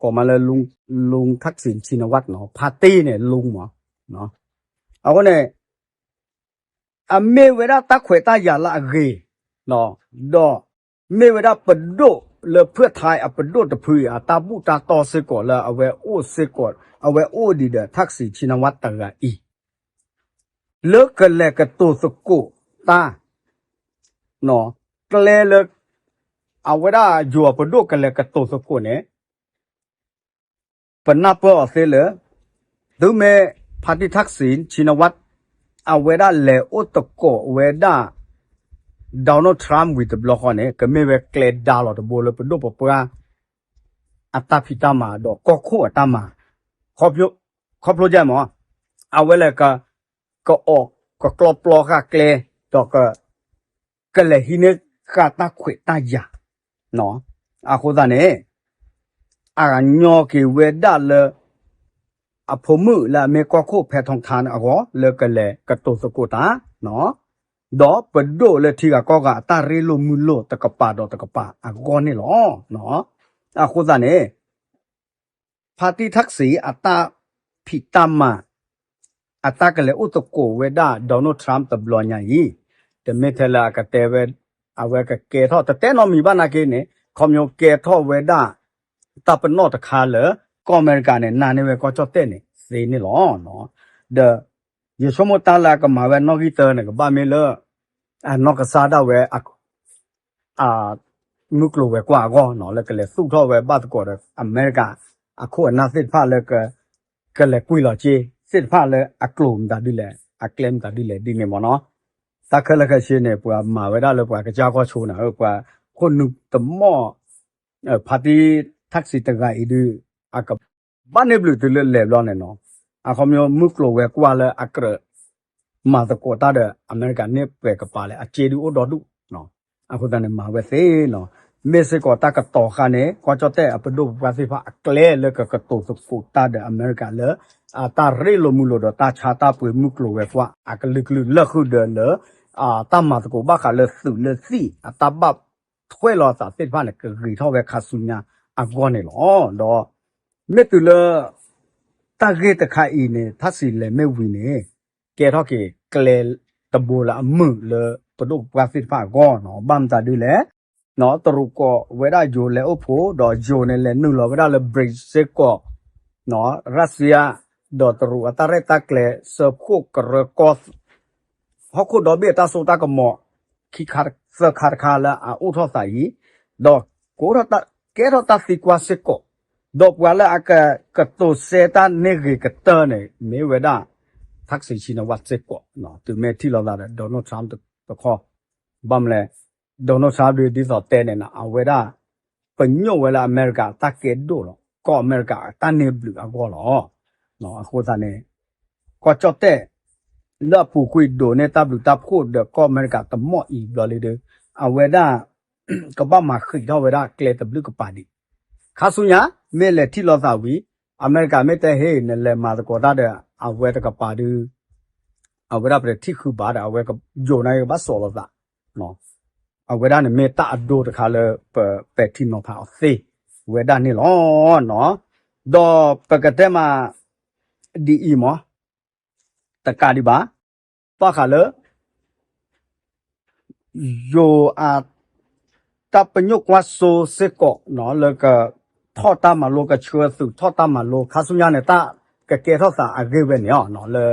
ကိးမးလၢ လူင်ထၢၣ်စံၣ် ဆံနဝး, ဖါတံၢ်န့ၣ် လူင်မး, အဃိန့ၣ် အမ့ၢ်ဝဲဒၣ်တၢ်ခွဲးတၢ်ယာ်လၢအဂ့ၤ, ဒီးမ့ၢ်ဝဲဒၣ်ပဒိၣ်လၢဖုၣ်ထါအပဒိၣ်တဖုအံၤ အတၢ်ဘူၣ်တၢ်တီစ့ၢ်ကီးလၢအဝဲအိၣ်စ့ၢ်ကီး, အဝဲအိၣ်ဒံးဒီးထၢၣ်စံၣ်ဆံနဝါတဂၤအံၤ လၢကလဲၤကတိၤသကိးတၢ် ကျဲလၢ အဝဲဒၣ်ယိၤအပဒိၣ်ကလဲၤကတိၤသကိးန့ၣ် ပနၢ်ပၢၢ်အီၤသ့လၢ တုၤမ့ၢ်ဖါတံၢ်ထၢၣ်စံၣ်ဆံနဝါ အဝဲဒၣ်လဲၤအိၣ်သကိးဝဲဒၣ် Donald Trump ဝံၤတဘျီဃီန့ၣ် ကမ့ၢ်ဝဲကျဲဒါလီၤတဘိလၢပဒိၣ်ပပှၢ် အတၢ်ဖံးတၢ်မၤဒီးကီၢ်ခိၣ်အတၢ်မၤ, ခီဖျိ, ခီဖျိဒ်မး, အဝဲလဲၤက, ကအီၣ်ကကျီပျီဃာ်ကျဲ, ဒီးက, ကလဲၤဟံးန့ၢ်ဃာ်တၢ်ခွဲးတၢ်ယာ်, အဃိသတးန့ၣ် အညီက့ၤဝဲဒၣ်လၢ အဖိမုၣ်လၢအမ့ၢ်ကီၢ်ခိၣ်ဖဲထီထါန့ၣ်အဂီၢ် လၢကလဲၤကတိၤသကိးတၢ် ဒီးပဒိၣ်လၢထံဂၤကီၢ်ဂၤအတၢ်ရ့လိာ်မုာ်လိာ်တကပၤဒီးတကပၤအဂီၢ်န့ၣ်လီၤ. အဃိသတးန့ၣ် ဖါတံၢ်ထၢၣ်စံၣ်အတၢ်ဖံးတၢ်မၤ အတၢ်ကလဲၤအိၣ်သကိးဝဲဒၣ် Donald Trump တဘျီညါအံၤ, တမ့ၢ်ထဲလၢအကတဲဝဲ, အဝဲကကဲထီၣ် တတဲနီတမံၤဘၣ်နာ်က့န့ၣ် ခီဖျိကဲထီၣ်ဝဲဒၣ် တၢ်ပနီၣ်တခါလၢ ကီၢ်အမဲရကၤန့ၣ် နာ်န့ၢ်ဝဲကီၢ်ကၠီၣ်တဲၣ်န့ၣ်သ့န့ၣ်လီၤ. ဒီး ယဆိကမိၣ်တၢ်လၢအကမၤဝဲနီၣ်ဂံၢ်တၢန့ၣ် ကဘၣ်မ့ၢ်လၢ အနီၢ်ကစၢ်ဒၣ်ဝဲ မုၢ်ကျိၤဝဲၤကွာ်အဂီၢ် လၢကလဲၤသူၣ်ထီၣ်ဝဲဘၣ်သကိးဒီး အမဲရကၤ အခိၣ်အနၢ်သ့ၣ်တဖၣ်လၢ ကလဲၤကွံာ်လီၤက့ၤသ့ၣ်တဖၣ်လၢအကျိၤမတၤဒ်လဲၣ် အကျဲမတၤဒ်လဲၣ်ဒ်န့ၣ်မ့ၢ်နီၤ. တၢ်ခဲလၢာ်ခဲဆ့န့ၣ် ပှၤမၤဝဲဒၣ်လၢပှၤကစၢ်ဂီၢ်ဆိန့ၣ် ပှၤခိၣ်နူာ်တမီၣ် ဖါတံၢ်ထၢၣ်စံၣ်တဂၤအံၤဒုး အကဘၣ်န့ၢ်ဘျုးတုၤလၢလဲၤဘျီန့ၣ်နီၤ. အခီပညီမုၢ်ကျိၤဝဲၤကွာ်လၢအကြၢး မၤသကိးတၢ်ဒီးအမဲရကၤန့ၣ်ပှဲၤကပၤလဲၣ် အစ့ဒုးအိၣ်ဒီဒူၣ်. အဃိသတးန့ၣ် မၤဝဲသ့နီၤ. မ့ၢ်စ့ၢ်ကီးတၢ်ကတီၤဃာ်န့ၣ် ကီၢ်ကၠီၣ်တဲၣ်အပဒိၣ်ပပှၢ်သ့ၣ်တဖၣ်အကျဲလၢကကတိၤသကိးတၢ်ဒီးအမဲရကၤလၢ အတၢ်ရ့လိာ်မုာ်လိာ်ဒီးတၢ်ဆါတၢ်ပှ့ၤမုၢ်ကျိၤဝဲၤကွာ် အကလုာ်ကလုာ်လၢာ်ဃုာ်ဒီးလၢ တၢ်မၤသကိးဘၣ်ဃးလၢသုးလၢသံၣ် အတၢ်ဘၣ်ထွဲလီၤအသးသ့ၣ်တဖၣ်န့ၣ် ကဂ့ၤထီၣ်ဝဲခါဆူညါအဂီၢ်န့ၣ်လီၤ. ဒီး မ့ၢ်တုၤလၢ တၢ်ဂ့ၢ်တခါအံၤန့ၣ် ထၢၣ်စံၣ်လဲၤမ့ၢ်ဝံၤန့ၣ် ကဲထီၣ်က့ၤကျဲတဘိလၢအမုာ်လၢပဒိၣ်ပပှၢ်သ့ၣ်တဖၣ်အဂီၢ်နီၤ. ဘၣ်မတၤဒ်လဲၣ် တရူးကိးဝဲဒၣ်ယိၤလဲၤအိၣ်ဖှိၣ် ဒီးယိၤန့ၣ်လဲၤနုာ်လီၤဝဲဒၣ်လၢ ဘရံးစ့ၢ်ကီး ရၢၣ်စံယါ ဒီးတရူးအတၢ်ရဲၣ်တၢ်ကျဲၤ စၢဖှိၣ်ကရၢကီၢ် ဟီၣ်ခိၣ်ဒီဘ့ၣ်အတၢ်စိတၢ်ကမီၤ ခံခါသၢခါတခါလၢအအိၣ်ထီၣ်သးအံၤ, ဒီးကအိၣ်ထီၣ်ကဲထီၣ်တၢ်သံကွၢ်စ့ၢ်ကီး, ဒီးပှၤလၢအကကတိၤစဲတၢ်န့ၢ်ဂ့ၤကတၢၢ်န့ၣ် မ့ၢ်ဝဲဒၣ် ထၢၣ်စံၣ်ဆံနဝါစ့ၢ်ကီး, တုၤမ့ၢ်ထံၣ်လိာ်သးဒီး Donald Trump တခီ, ဘၣ်မနုၤလဲၣ် Donald Trump ဒ်သိးတဲန့ၣ် အဝဲဒၣ် ပညိၣ်ဝဲလၢအမဲရကၤအတၢ်ကဲဒိၣ်လီၤ, ကီၢ်အမဲရကၤအတၢ်န့ၢ်ဘျုးအဂီၢ်လီၤ. အဃိသတးန့ၣ် ကီၢ်ကၠီၣ်တဲၣ် လၢအပူၤကွံာ်ဒိးန့ၢ်တၢ်ဘျုးတၢ်ဖှိၣ်ဒီးကီၢ်အမဲရကၤတမီၢ်အံၤဘျီလံဒီး အဝဲဒၣ် ကဘၣ်မၤဃံးထီၣ်ဝဲဒၣ်ကျဲတဘျုးကပၤဒံး, ခါဆူညါ မ့ၢ်လဲၤထံၣ်လိာ်သးဝံၤ အမဲရကၤမ့ၢ်တဲဟ့ၣ် နလဲၤမၤသကိးတၢ်ဒီး အဝဲတကပၤဒုး အဝဲဒၣ်ပတထံၣ်ဃုာ်ဘၣ်ဒီး အဝဲယိၤန့ၣ်ကဘၣ်စိာ်လိာ်သး, အဝဲဒၣ်န့ၣ်မ့ၢ်တၢ်အဒိတခါလၢပပဲာ်ထံနီၤဖးအီၤသ့ဝဲဒၣ်န့ၣ်လီၤ. ဒီးပကတဲမး ဒ်အံၤမး တကးဒံးဘၣ် ဘၣ်ဃးလၢ ယိၤအတၢ်ပညိၣ်ကွၢ်စိစ့ၢ်ကီး လၢကထီၣ်တၢ်မၤလိ ကဆှၢသုးထီၣ်တၢ်မၤလိ ခါဆူညါန့ၣ် တၢ်ကကဲထီၣ်သးအဂ့ၢ်ဝဲန့ၣ် လၢ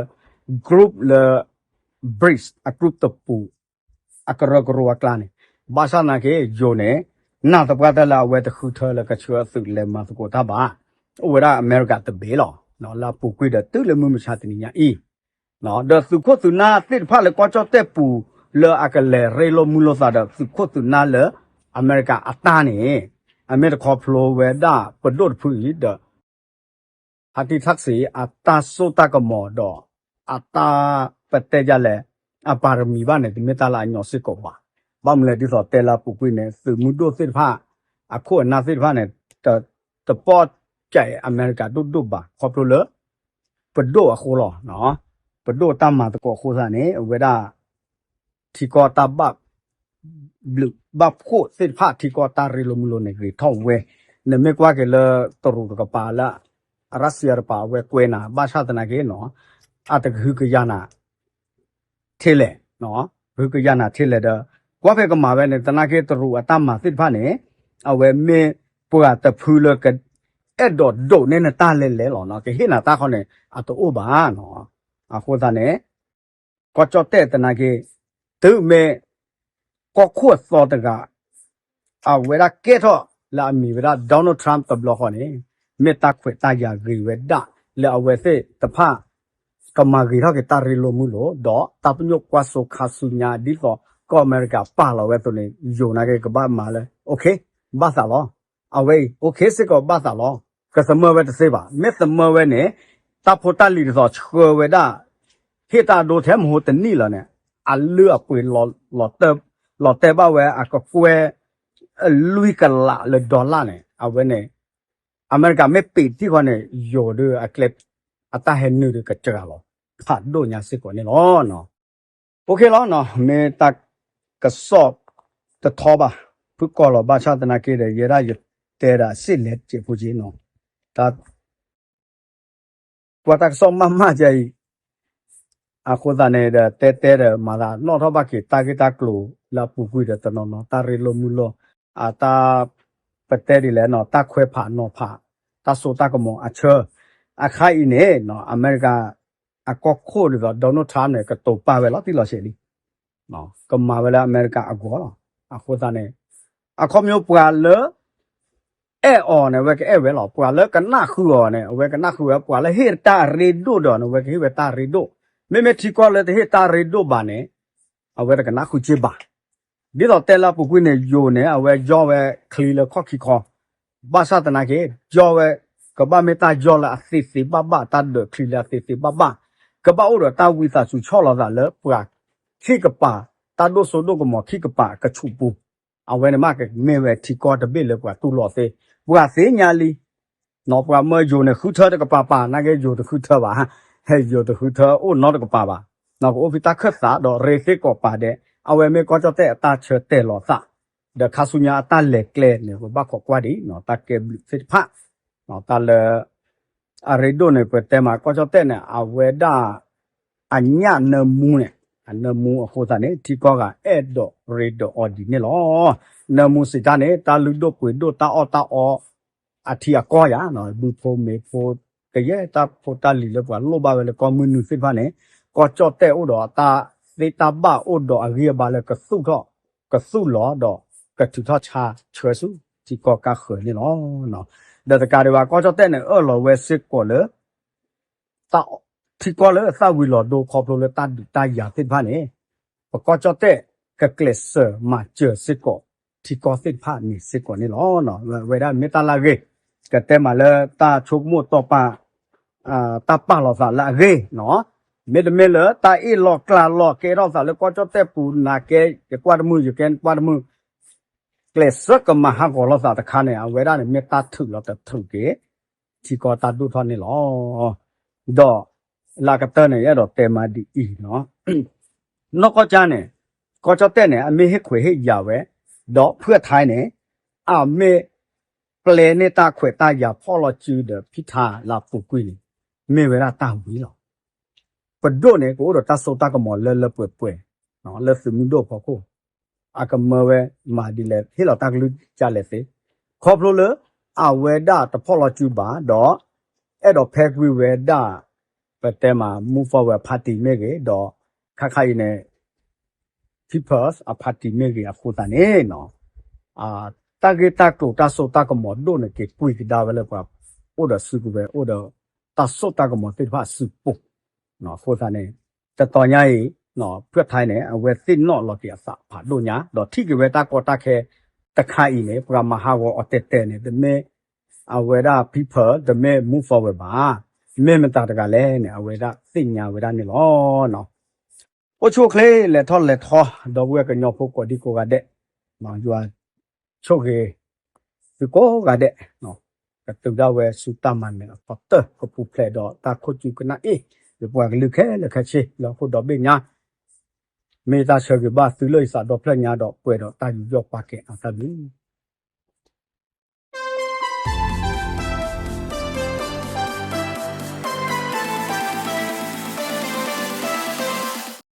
group လၢ ဘရံး အ group တပူၤ အကရၢကရိအကျါန့ၣ် ဘၣ်ဆၣ်သနာ်က့ ယိၤန့ၣ် နာ်သပှၢ်တၢၢ်လၢအဝဲတဃုထၢလၢကဆှၢသုးလဲၤမၤသကိးတၢ်ဘၣ်, အိၣ်ဝဲဒၣ်အမဲရကၤတဘ့ၣ်လီၤ. လၢအပူၤကွံာ်ဒီးတုၤလၢမုၢ်မဆါတနံၤညါအံၤ ဒီးသုးခိၣ်သုးနၢ်သ့ၣ်တဖၣ်လၢကီၢ်ကၠီၣ်တဲၣ်ပူၤ လၢအကလဲၤရ့လိာ်မုာ်လိာ်သးဒီးသုးခိၣ်သုးနၢ်လၢအမဲရကၤအတၢ်န့ၣ် အမ့ၢ်တခီဖျိဝဲဒၣ်ပဒိၣ်တဖုအံၤဒီး ဖါတံၢ်ထၢၣ်စံၣ်အတၢ်စိတၢ်ကမီၤဒီး အတၢ်ပတဲဒ်လဲၣ် အပါရမီဘၣ်န့ၣ် တမ့ၢ်တၢ်လၢအညီစ့ၢ်ကီးဘၣ်. ဘၣ်မနုၤလဲၣ်ဒ်သိးတဲလၢအပူၤကွံာ်န့ၣ် သုးမုၢ်ဒိၣ်သ့ၣ်တဖၣ် အခိၣ်အနၢ်သ့ၣ်တဖၣ်န့ၣ် တ တပီၣ်ကဲအမဲရကၤဒိၣ်ဒိၣ်ဘၣ် ခီဖျိလၢ ပဒိၣ်အဃိလီၤ. ပဒိၣ်တၢ်မၤသကိးအဃိသတးန့ၣ် အဝဲဒၣ် ထံကီၢ်တၢ်ဘၣ် ဘျုးဘၣ်ဖှိၣ်သ့ၣ်တဖၣ် ထံကီၢ်တၢ်ရ့လိာ်မုာ်လိာ်န့ၣ် ဂ့ၤထီၣ်ဝဲ, နမ့ၢ်ကွၢ်က့ၤလၢတရူးတကပၤလၢ အရၣ်စံယၤတပၤ အဝဲကွဲနၤ ဘၣ်ဆၣ်သနာ်က့နီၤ အတကဟုကယာ်နၤ ထဲလဲၣ်, ကဟုကယာ်နၤထဲလဲၣ်ဒီး ကွၢ်ဖဲကမၤဝဲန့ၣ် သနာ်က့တရူးအတၢ်မၤသ့ၣ်တဖၣ်န့ၣ် အဝဲမ့ၢ်ပှၤတဖုလၢက အဲၣ်ဒိးဒိးန့ၢ်နတၢ်လဲၤလဲၤလီၤနီၤ, ကဟ့ၣ်နၤတၢ်ခီန့ၣ် အတအိၣ်ဘၣ်နီၤ. အဃိသတးန့ၣ် ကီၢ်ကၠီၣ်တဲၣ်သနာ်က့ တုၤမ့ၢ် ကီၢ်ခိၣ်အသီတဂၤ အဝဲဒၣ်ကဲထီၣ်လၢအမံၤဝဲဒၣ် Donald Trump တဘျီဃီန့ၣ် မ့ၢ်တၢ်ခွဲးတၢ်ယာ်ဂ့ၤဝဲဒၣ် လၢအဝဲသ့ၣ်တဖၣ် ကမၤဂ့ၤထီၣ်က့ၤတၢ်ရ့လိာ်မုာ်လိာ် ဒီးတၢ်ပညိၣ်ကွၢ်စိခါဆူညါ ဒ်သိးကီၢ်အမဲရကၤပာ်လီၤဝဲအသိးန့ၣ် ယိၤနာ်က့ကဘၣ်မၤလၢ okay ဘၣ်သးလီၤ. အဝဲအံၤ okay စ့ၢ်ကီးဘၣ်သးလီၤ. ကသမၢဝဲတသ့ဘၣ်. မ့ၢ်သမၢဝဲန့ၣ် တၢ်ဖိတၢ်လံၤဒ်သိးဆှၢဝဲဒၣ် ဟ့ၣ်တၢ်အဒိထဲမဟိတနံၣ်လီၤန့ၣ် အလုၢ်အပှ့ၤ လီၤတဲာ်ဘၣ်ဝဲအကကွဲၢ် လွံၢ်ကလးလၢ dollar န့ၣ် အဝဲန့ၣ် အမဲရကၤမ့ၢ်ပ့းတံၢ်ဃီန့ၣ် ယိၤဒီးအကျဲ အတၢ်ဟဲနုာ်ဒီးကစှၤလီၤ ဖးဒိၣ်ညါစ့ၢ်ကီးန့ၣ်လီၤ. okay လီၤ. မ့ၢ်တၢ်ကစီၣ်တထီဘၣ် ဖုၣ်ကိာ်လီၤ ဘၣ်ဆၣ်သနာ်က့ဒီး ယဲဒၣ်ယတဲဒၣ်စ့ၢ်လဲၤစဲးဖိက့နီၤ တၢ် ကွၢ်တၢ်ကစီၣ်မးမးကဲအံၤ အဃိသတးန့ၣ်ဒီး တဲတဲဒီးမၤသးနီၣ်ထီၣ်ဘၣ်က့ၤ တၢ်ဂ့ၢ်တၢ်ကျိၤလၢအပူၤကွံာ်ဒီးတနီၤနီၤ တၢ်ရ့လိာ်မုာ်လိာ် အတၢ် ပတဲဒ်လဲၣ်နီၤ တၢ်ခွဲးဖးနီၤဖး တၢ်စိတၢ်ကမီၤအဆၢ အခါအံၤန့ၣ် အမဲရကၤ အကီၢ်ခိၣ်ဒ်သိး Donald Trump န့ၣ် ကတိၤပာ်ဝဲလီၤတံၢ်လီၤဆဲးလံ ကမၤဝဲလၢအမဲရကၤအဂီၢ်လီၤ. အဃိသတးန့ၣ် အခီပညီပှၤလၢ အဲၣ်အီၤန့ၣ် အဝဲကအဲၣ်ဝဲလီၤ. ပှၤလၢကနၣ်ဃုာ်အီၤန့ၣ် အဝဲကနၣ်ဃုာ်ဝဲ, ပှၤလၢဟ့ၣ်တၢ်အရ့ဒိၣ်ဒီးန့ၣ် အဝဲကဟ့ၣ်ဝဲတၢ်အရ့ဒိၣ်, မ့မ့ၢ်ထံကီၢ်လၢတဟ့ၣ်တၢ်အရ့ဒိၣ်ဘၣ်န့ၣ် အဝဲတကနၣ်ဃုာ်က့ဘၣ်. ဒ်သိးတဲလၢအပူၤကွံာ်န့ၣ် ယိၤန့ၣ် အဝဲယီၢ်ဝဲချံလၢခီၣ်ခံခီ, ဘၣ်ဆၣ်သနာ်က့ ယီၢ်ဝဲ ကဘၣ်မ့ၢ်တၢ်ယီၢ်လၢအသ့သ့ဘၣ်ဘၣ်, တၢ်ဒၢးချံလၢအသ့သ့ဘၣ်ဘၣ်, ကဘၣ်အိၣ်ဒီးတၢ်ဝံသးစူၤဆီၣ်လီၤသးလၢပှၤခံကပၤ, တၢ်ဒိၣ်စိဒိၣ်ကမီၤခံကပၤအကဆူးပူၤ, အဝဲန့ၣ်မ့ၢ်ကမ့ၢ်ဝဲထံကီၢ်တဘ့ၣ်လၢပှၤတူၢ်လိာ်သ့, ပှၤသ့ၣ်ညါလံ နီၤ ပှၤမၢယိၤန့ၣ် ဃုထၢတကပၤပာ်, နာ်က့ယိၤတဃုထၢဘၣ်, ယိၤတဃုထၢအိၣ်နီတကပၤဘၣ်, နီၤ ကအိၣ်ဖဲတၢ်ခၢၣ်သးဒီးရ့သ့ၣ်ကီးပာ်ဒဲး, အဝဲမ့ၢ်ကီၢ်ကၠီၣ်တဲၣ်အတၢ်ဆၢတဲာ်လီၤသး, ဒီးခါဆူညါအတၢ်လဲၤကျဲန့ၣ် ပဘၣ်ခိးကွၢ်ဒံး တၢ်ကဲဘျုးသ့ၣ်တဖၣ်, တၢ်လၢ အရ့ဒိၣ်န့ၣ် ပတဲမး ကီၢ်ကၠီၣ်တဲၣ်န့ၣ် အဝဲဒၣ် အညၣ်နၢမူန့ၣ် အနၢမူအဃိသတးန့ၣ် ထံကီၢ်ဂၤအဲၣ်ဒိးရ့ဒီးအီၤဒ်န့ၣ်လီၤ. နၢမူစံးတၢ်န့ၣ် တၢ်လုၢ်ဒိၣ်ပှ့ၤဒိၣ် တၢ်အီၣ်တၢ်အီ အထံအကီၢ်ယၤ, ဘုဖိမ့ၤဖိ ကယဲၢ်တၢ်ဖိတၢ်လံၤလၢပှၤလိၣ်ဘၣ်ဝဲလၢကီၢ်မုၢ်နုာ်သ့ၣ်တဖၣ်န့ၣ် ကီၢ်ကၠီၣ်တဲၣ်အိၣ်ဒီးအတၢ်သ့တၢ်ဘၣ်အိၣ်ဒီးအဂံၢ်အဘါလၢကသူၣ်ထီၣ် ကသူၣ်လီၤဒီး ကထုးထီၣ်ဆါဆှၢဆူထံကီၢ်ကါဃၢၤန့ၣ်လီၤ. ဒီးတကးဒံးဘၣ် ကီၢ်ကၠီၣ်တဲၣ်န့ၣ် အၢၣ်လီၤဝဲစ့ၢ်ကီးလၢ ထံကီၢ်လၢအသၣ်ဝံၤလီၤဒိခီဖျိလၢတၢ်ဒုးတၢ်ယၤသ့ၣ်တဖၣ်န့ၣ် ပကီၢ်ကၠီၣ်တဲၣ်ကကျဲးစၢးမၤစၢၤစ့ၢ်ကီး ထံကီၢ်သ့ၣ်တဖၣ်န့ၣ်စ့ၢ်ကီးန့ၣ်လီၤ. ဝဲဒၣ်မ့ၢ်တၢ်လၢအဂ့ၤ ကတဲမးလၢတၢ်ဆိကမိၣ်တီၢ်ပာ် တၢ်ပာ်လီၤသးလၢအဂ့ၤနီၤ, မ့တမ့ၢ်လၢတၢ်အ့ၣ်လိာ်ကျါလိာ်ကဲထီၣ်သးလၢကီၢ်ကၠီၣ်တဲၣ်ပူၤ နၤကဲယကွၢ်တမုာ် ယကဲနကွၢ်တမုာ် ကျဲးစၢးကမၤဟးဂီၤလိာ်သးတခါန့ၣ် အဝဲဒၣ်န့ၣ်မ့ၢ်တၢ်ထုးလီၤတထုးက့ၤ ထံကီၢ်တၢ်ဒိၣ်ထီၣ်န့ၣ်လီၤ. ဒီးလၢအကတၢၢ်န့ၣ် ယအဲၣ်ဒိးတဲမးဒ်အံၤနီၤ နီၢ်ကီၢ်ကၠီၣ်န့ၣ် ကီၢ်ကၠီၣ်တဲၣ်န့ၣ် အမ့ၢ်ဟ့ၣ်ခွဲးဟ့ၣ်ယာ်ဝဲ ဒီးဖုၣ်ထါန့ၣ် အမ့ၢ်ပျဲန့ၢ်တၢ်ခွဲးတၢ်ယာ်ဖီၣ်လီၤစုဒီးဖံထါလၢအပူၤကွံာ်န့ၣ် မ့ၢ်ဝဲဒၣ်တၢ်ဝံၤလီၤ. ပဒိၣ်န့ၣ် ကအိၣ်ဒီးတၢ်စိတၢ်ကမီၤလၢလၢပှဲၤပှဲၤ လၢသုးမုၢ်ဒိၣ်ဖီခိၣ် အကမၢဝဲမၤဒ်လဲၣ် ဟ့ၣ်လီၤတၢ်ကလုၢ်ကၢ်လဲၣ်သ့ ခီဖျိလၢ အဝဲဒၣ်တဖီၣ်လီၤစုဘၣ်ဒီး အဲၣ်ဒိးဖဲကွံာ်ဝဲဒၣ် ပတဲမး Move Forward Party မ့ၢ်ဂ့ၤ ဒီးခါခါအံၤန့ၣ် People's အ Party မ့ၢ်ဂ့ၤအဃိသတးန့ၣ် တၢ်ဂ့ၢ်တၢ်ကျိၤတၢ်စိတၢ်ကမီၤဒိၣ်န့ၣ် က့ၤကွံာ်ကဒါဝဲလၢပှၤအိၣ်ဒီးစုကဝဲၤ အိၣ်ဒီးတၢ်စိတၢ်ကမီၤသ့ၣ်တဖၣ်အစုပူၤ အဃိသတးန့ၣ် တတီၤညါအံၤ ဖုၣ်ထါန့ၣ် အဝဲသ့ၣ်နီၣ်လီၤက့ၤအသးဖးဒိၣ်ညါ ဒီးထံၣ်က့ၤဝဲတၢ်ကီတၢ်ခဲတခါအံၤန့ၣ် ပှၤမၤဟးဂီၤအီၤတဲာ်တဲာ်န့ၣ် တမ့ၢ် အဝဲဒၣ် People တမ့ၢ် Move Forward ဘၣ်. မ့ၢ်မတၤတဂၤလဲၣ်န့ၣ် အဝဲဒၣ်သ့ၣ်ညါဝဲဒၣ်န့ၣ်လီၤ. အိၣ်ဆူၣ်အိၣ်ချ့ လဲၤထီၣ်လဲၤထီ ဒီပုၢ်ဝဲၢ်ကညီဖိကိးဒံကိးဂၤဒဲး, ယွၤဆိၣ်ဂ့ၤ သုကိးဂၤဒဲး, ကတုၤဒၣ်ဝဲဆူတၢ်မၤနၢၤအသီတၢၢ်ကပူၤဖျဲးဒီးတၢ်ခိၣ်ကၠူကနၣ်အ့ၣ် ယပှၤကလုာ်ခဲလၢာ်ခဲဆ့လၢဟီၣ်ခိၣ်ဒီဘ့ၣ်ညါ, မ့ၢ်တၢ်ဆၢဂ့ၤဘၣ်သုလၢယသးဒီဖျၢၣ်ညါဒီးပှဲၤဒီးတၢ်ယူးယီၣ်ပာ်ကဲအတၢ်ဘျုး